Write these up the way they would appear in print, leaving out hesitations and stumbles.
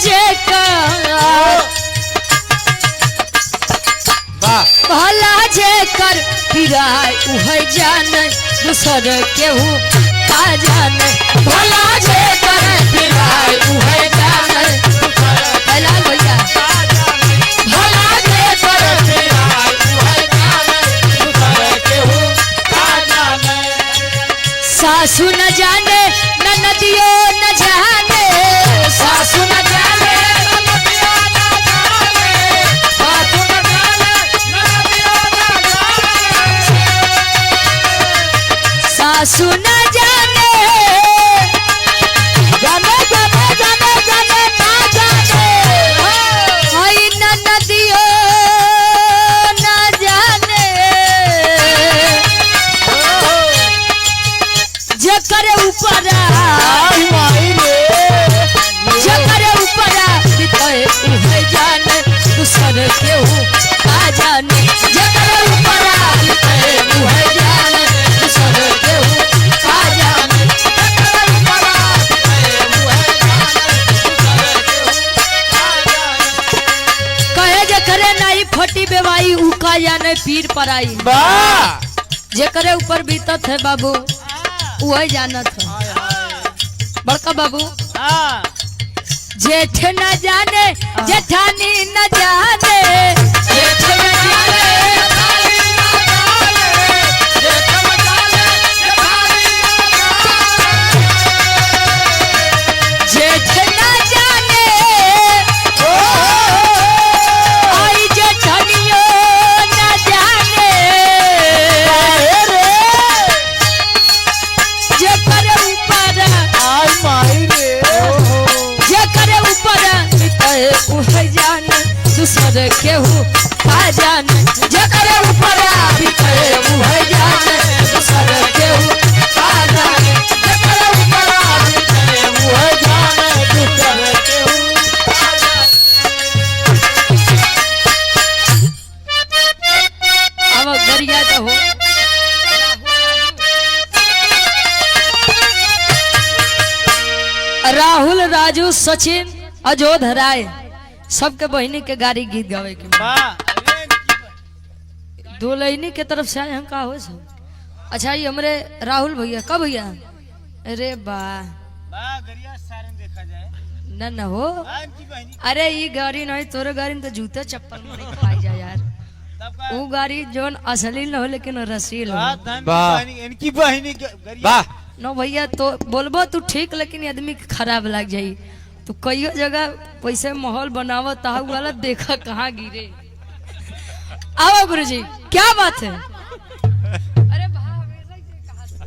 जेकर, वाह। भला जेकर पिराय उहे जाने, दूसर केहू का जाने। भला जेकर पिराय उहे जाने। कैलाश भैया, भला जेकर पिराय उहे जाने, दूसर केहू का जाने। सासू न जाने ननदियो न जाने, सासू न जाने ननदियो न जाने, सासू न जाने, ननदियो न जाने। सासू न जाने, जाने जाने जाने जाने ना जाने, हाय ननदियो न जाने। जेकर ऊपर, आई माई रे। जेकर ऊपर बीते उहे जाने, दूसर केहू का जाने। जेकर ऊपर बीते उहे जाने, दूसर केहू का जाने। जेकर ऊपर बीते उहे जाने, दूसर केहू का जाने। कहे जेकरे नहीं फटी बेवाई, ऊ का जाने पीर पराई। वाह। जेकरे ऊपर बीतत है बाबू वही जानत है। बड़का बाबू, जेठ न जाने जेठानी न जाने, जेठ न जाने जेठ न जाने, आई जेठनियो न जाने। जेकर ऊपर, जेकर ऊपर बीते उहे जाने, दूसर केहू का जाने। जेकर ऊपर बीते उहे जाने, दूसर केहू का जाने। जेकर ऊपर बीते उहे जाने, दूसर केहू का जाने। अब गरिया तो हो। राहुल राजू सचिन अजोध राय सबके बहिनी के गाड़ी गीत गावे के। दुलैनी के तरफ से आए हम का हो सब। अच्छा ये हमरे राहुल भैया कब भैया, अरे बा न न हो, अरे ये गाड़ी नहीं तोरे गाड़ी में तो जूते चप्पल मरे खाई जा यार। वो गाड़ी जोन असली न हो लेकिन रसील हो। वाह। इनकी बहिनी वाह। नो भैया तो बोलबो तू ठीक, लेकिन आदमी के खराब लग जाई। तू कईयो जगह पैसे माहौल बनावो ता वाला देखा कहाँ गिरे। आओ गुरुजी, क्या बात है। अरे भा, हमेशा ही से कहा था।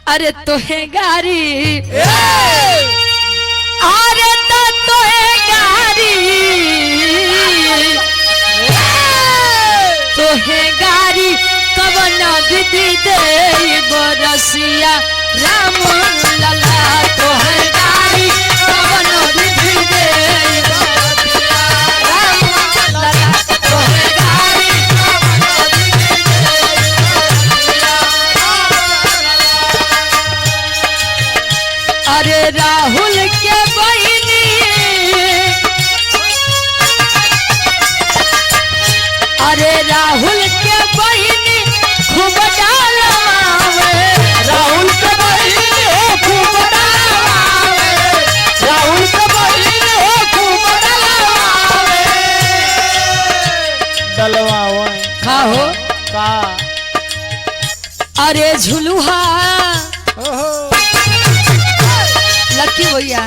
अरे तोहे गारी, अरे तो तोहे गारी, तोहे गारी कवन विधि दे बरसिया राम लला। तोहे गारी कवन विधि दे बरसिया राम लला। तोहे गारी कवन विधि दे बरसिया राम लला। अरे राहुल के बहिनी, अरे राहुल के बहिनी खूब डालवावे, राहुल के बहिनी हो खूब डलवावे, राहुल के बहिनी हो खूब डलवावे। डलवावे का हो का। अरे झुलुहा ओहो। लकी भैया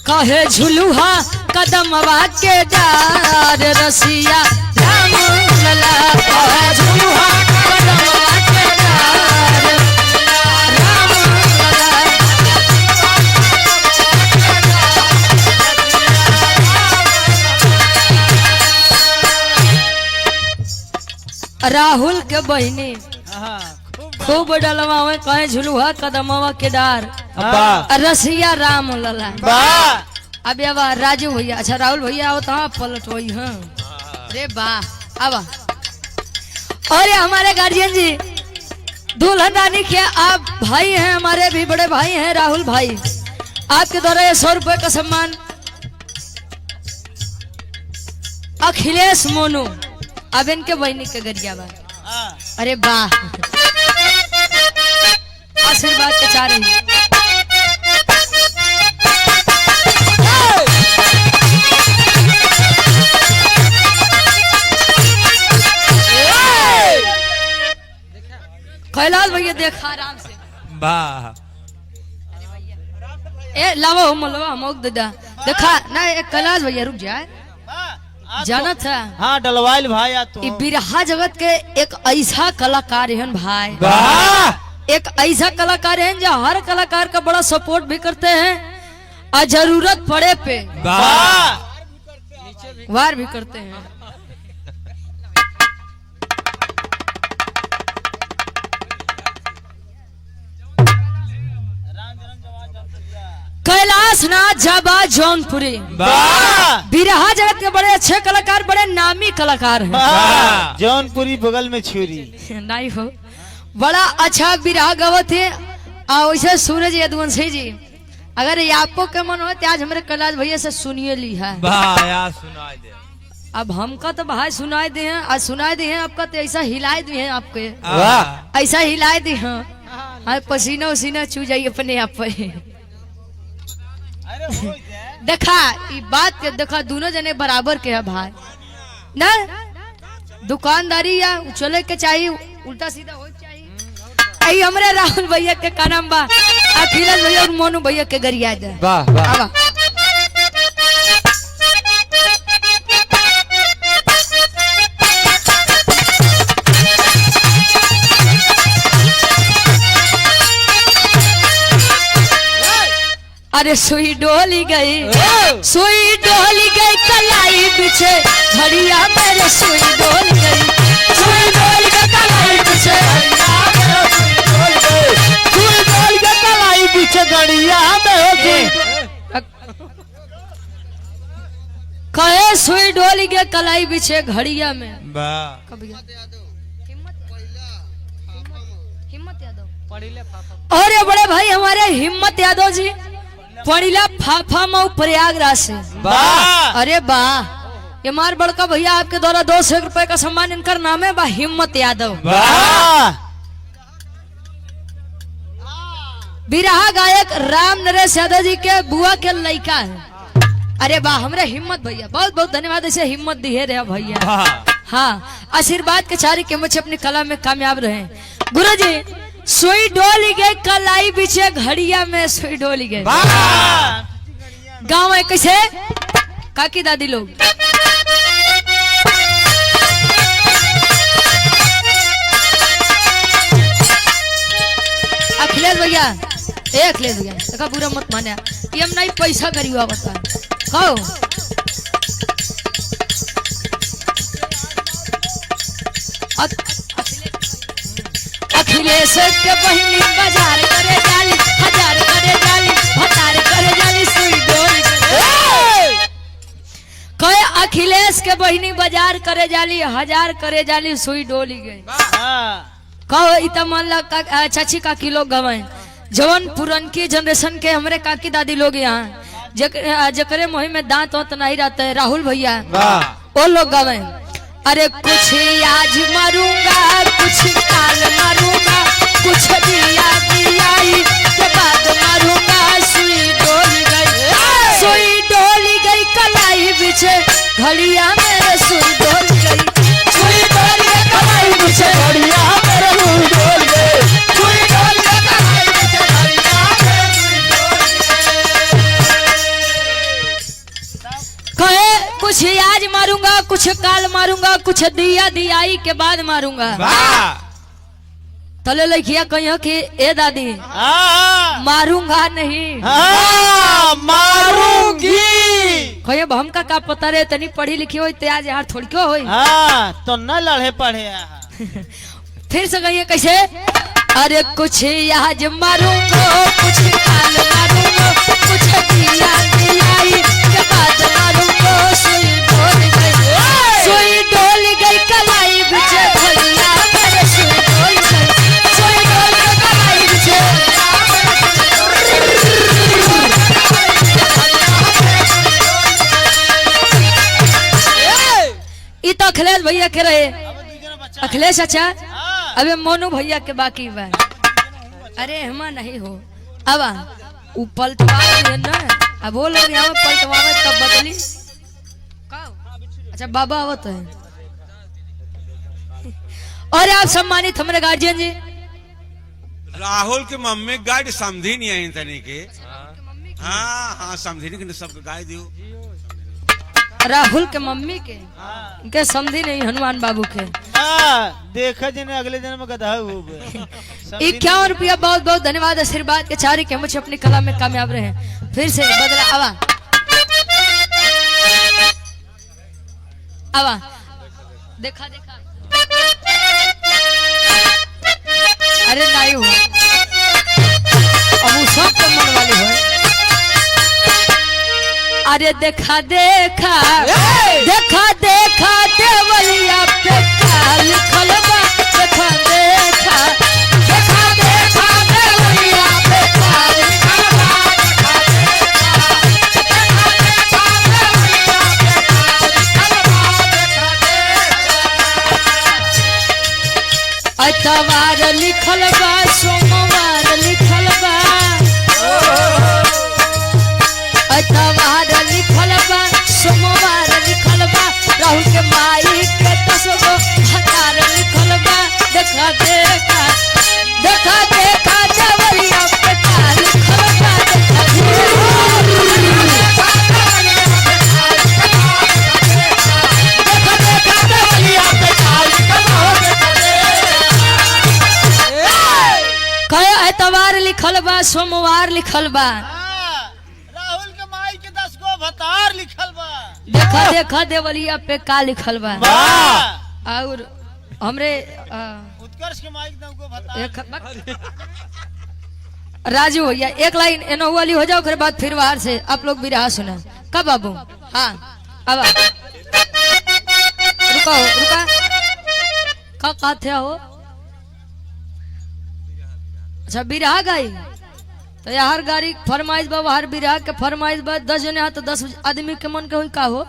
कहे झुलुहा कदमवा के डार रसिया राम लला। कहे झुलुहा कदमवा के डार राम लला। राहुल के बहिनी खूब डलवावे कहे झुलुहा कदमवा के डार वाह। रसिया राम लला। वाह। अब अब राजू भैया, अच्छा राहुल भैया आओ तो पलट वही। हाँ रे वाह। आवा। और ये हमारे गार्जियन जी दुल्हन रानी के आप भाई हैं, हमारे भी बड़े भाई हैं राहुल भाई, आपके द्वारा ये 100 रुपए का सम्मान। अखिलेश मोनू, अब इनके बहनी के गरिया बा। अरे वाह, आशीर्वाद के चाह रही। कैलाश भैया देखा आराम से। वाह। ए लावा हो मलवा हम दादा देखा ना। ए कैलाश भैया रुक जाए, जाना था। हाँ डलवाइल भाई आ तो ई बिरहा जगत के एक ऐसा कलाकार हैं भाई, वाह। एक ऐसा कलाकार हैं जो हर कलाकार का बड़ा सपोर्ट भी करते हैं और जरूरत पड़े पे वाह। वार भी करते हैं। कैलाश नाथ जाबा जौनपुरी वाह। बिरहा जगत के बड़े अच्छे कलाकार, बड़े नामी कलाकार हैं। वाह। जौनपुरी बगल में छुरी नहीं हो, बड़ा अच्छा बिरहा गवत है। और वैसे सूरज यदुवंशी जी, अगर ये आपको के मन हो तो आज हमारे कैलाश भैया से सुनिए ली है। वाह यार सुनाई दे। अब हमका तो भाई सुनाए दे हैं, आज सुनाए दे हैं आपका तो ऐसा हिलाए दिए हैं आपके, वाह। ऐसा हिलाए दिए हैं, हाँ पसीना उसीना चू जाइए अपने आप पे। देखा ये बात के देखा दोनों जने बराबर के है भाई ना, दुकानदारी या चले के चाहिए, उल्टा सीधा हो चाहिए। आई हमरे राहुल भैया के का नाम बा, अखिलेश भैया और मोनू भैया के गरिया दे। वाह वाह। आवा। अरे सुई डोली गई, सुई डोली गई कलाई पीछे घड़िया मेरे, सुई डोली गई, सुई डोली गई कलाई पीछे सुई डोल के कलाई पीछे गड़िया में हो सुई। कहे सुई डोली गई कलाई पीछे घड़िया में। वाह। कब गया? हिम्मत यादव। अरे बड़े भाई हमारे हिम्मत यादव जी, पड़िला फाफा मऊ प्रयागराज से। वाह। अरे वाह, ये मार बड़का भैया आपके द्वारा 200 रुपए का सम्मान, इनका नाम है बा हिम्मत यादव। वाह। बिरहा गायक राम नरेश यादव जी के बुआ के लड़का है। अरे वाह, हमरे हिम्मत भैया बहुत बहुत धन्यवाद, ऐसे हिम्मत दिए रहे भैया। वाह। हाँ, आशीर्वाद के चारी के मुझे अपनी कला में कामयाब रहे। गुरु जी सुई डोली गई कलाई पीछे घड़िया में, सुई डोली गई। वाह। गाँव है कैसे काकी दादी लोग। अखिलेश भैया, ए अखिलेश भैया देखा बुरा मत माने, ये हम नहीं पैसा गरीबा बता कहो। अखिलेश के बहिनी बाजार करे जाली, हजार करे जाली, भतार करे जाली, सुई डोली करे। कहे अखिलेश के बहिनी बाजार करे जाली, हजार करे जाली, सुई डोली गई। कहो इत मान ला चाची काकी लोग गवाए, जवन पुरनकी जनरेशन के हमरे काकी दादी लोग यहाँ जकरे मोही में दांत वाँत नहीं रहते है, राहुल भैया वो लोग गवाए। अरे कुछ आज मारूंगा कुछ काल मारूंगा, कुछ दिया दियाई के बाद मारूंगा, सुई डोली गई, सुई डोली गई कलाई बिछे घड़िया मेरे, सुई डोली गई, सुई डोली गई कलाई बिछे घड़िया मेरे सुई डोल गई, सुई डोल गई कलाई बिछे घड़िया मेरे सुई डोल गई। कहे कुछ आज मारूंगा कुछ काल मारूंगा, कुछ दिया दियाई के बाद मारूंगा। तले लखिया कहियो कि ए दादी मारूंगा नहीं, मारूंगी। कहियो हमका का पता रे, तनी पढ़ी लिखी होई ते आज यार थोड़ी क्यों होई। हाँ तो न लड़े पढ़े। फिर से कहिए कैसे, अरे कुछ आज मारूंगा कुछ काल मारूंगा, कुछ दिया दियाई के बाद मारूंगा, सुई डोल गई, सुई डोल गई। भैया के रहे, अखिलेश चाचा, अबे मोनू भैया के बाकी बा। अरे हमा नहीं हो, अब उ पलटवा दिए ना, अब वो लोग यहाँ पलटवावे तब बदली। अच्छा बाबा आवत है। और आप सम्मानित हमारे गार्जियन जी, राहुल के मम्मी गाइड समझी नहीं आई तनी के। हाँ हाँ समझी नहीं सबके गाय दियो। राहुल के मम्मी के इनके समझी नहीं हनुमान बाबू के। देखा जिन्हें अगले दिन में गधा हो। 51 रुपया बहुत बहुत धन्यवाद, आशीर्वाद के चारे के मुझे अपनी कला में कामयाब रहे। फिर से बदला आवा आवा, देखा देखा, अरे नहीं हो, अब वो सब के मन वाली हो। अरे देखा देखा देखा देखा देवलिया पे काल खलबा, देखा देखा देखा देखा देवलिया पे काल खलबा, देखा देखा देवलिया पे काल खलबा, अतवार लिखल बा, सोमवार लिखल बा, अतवार लिखल बा, सोमवार लिखल बा, राहुल के माई के 10 गो हतार लिखल बा। देखा देखा देखा देखा देवलिया पे का लिखल बा, देखा देखा देखा देवलिया पे का लिखल बा। कहे एतवार लिखल बा, सोमवार लिखल बा, राहुल के माई के 10 गो भतार लिखल बा। देखा देखा देवलिया पे का लिखल बा। और हमरे उत्कर्ष के माई के 10 गो भतार। एक राजू भैया एक लाइन एनो वाली हो जाओ, फिर बाद फिर बाहर से आप लोग भी रहा सुना। कब बाबू? हाँ अब रुको रुका, का थे हो? अच्छा बिरहा गाई तो यार गाड़ी फरमाइश बा, हर बिरहा के फरमाइश बा। 10 जने हा तो 10 आदमी के मन के होई का हो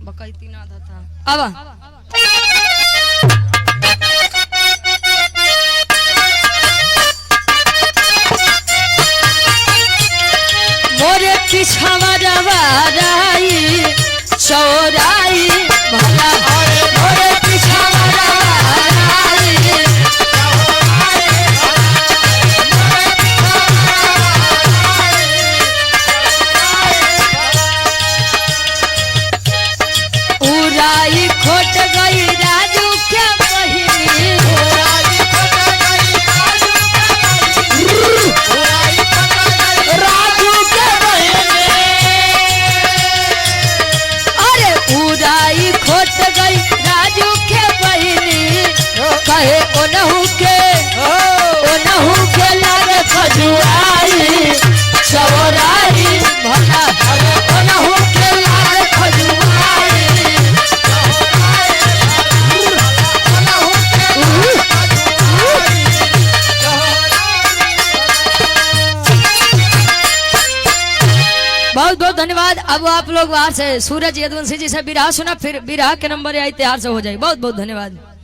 बकैती ना था। अब मोरे पिछावा रवाराई चौराई भला, मोरे पिछावा रवाराई उराई खोट गई राजू के बहिनी, राजू के बहिनी, अरे उराई खोट गई राजू के बहिनी, कहे ओनहु के ओनहु के लागे खजुआई चौराई भला, ओनहु के लागे खजुआई। बहुत बहुत धन्यवाद। अब आप लोग बाहर से सूरज यदुवंशी जी से बिरहा सुना, फिर बिरहा के नंबर आई तैयार से हो जाए। बहुत बहुत धन्यवाद।